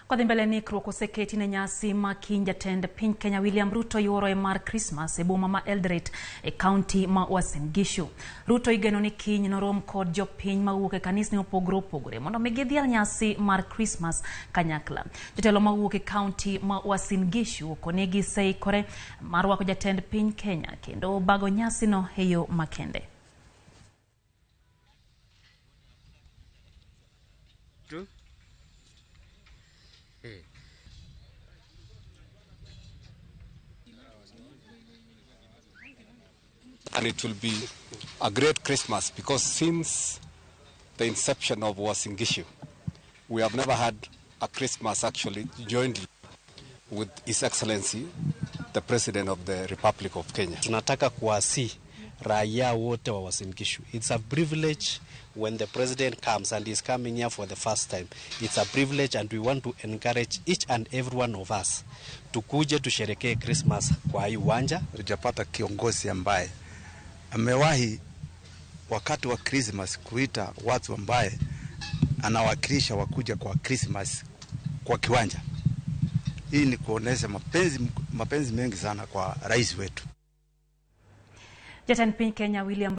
Kodhi mbele ni ikruok oseketi ne nyasi ma kiny jatend piny Kenya William Ruto yuoro e mar Krismas e boma ma Eldoret e kaunti ma Uasin Gishu. Ruto igeno ni kiny norom kod jopiny mawuok e kanisni mopogore opogore mondo mi gidhial nyasi mar Krismas kanyakla. Jotelo mawuok e kaunti ma Uasin Gishu okoni giseikore mar rwako jatend piny Kenya kendo bago nyasino e yo makende. And it will be a great Christmas because since the inception of Uasin Gishu, we have never had a Christmas actually jointly with His Excellency, the President of the Republic of Kenya. Tunataka kuwasihi raia wote wa Uasin Gishu. It's a privilege when the president comes, and he's coming here for the first time. It's a privilege, and we want to encourage each and every one of us tukuje tusherekee Christmas kwa hii uwanja. Hatujapata kiongozi ambaye amewahi wakati wa Christmas kuita watu ambaye anawakilisha wakuja kwa Christmas kwa kiwanja. Hii ni kuonesha mapenzi mengi sana kwa rais wetu. Jatend piny Kenya William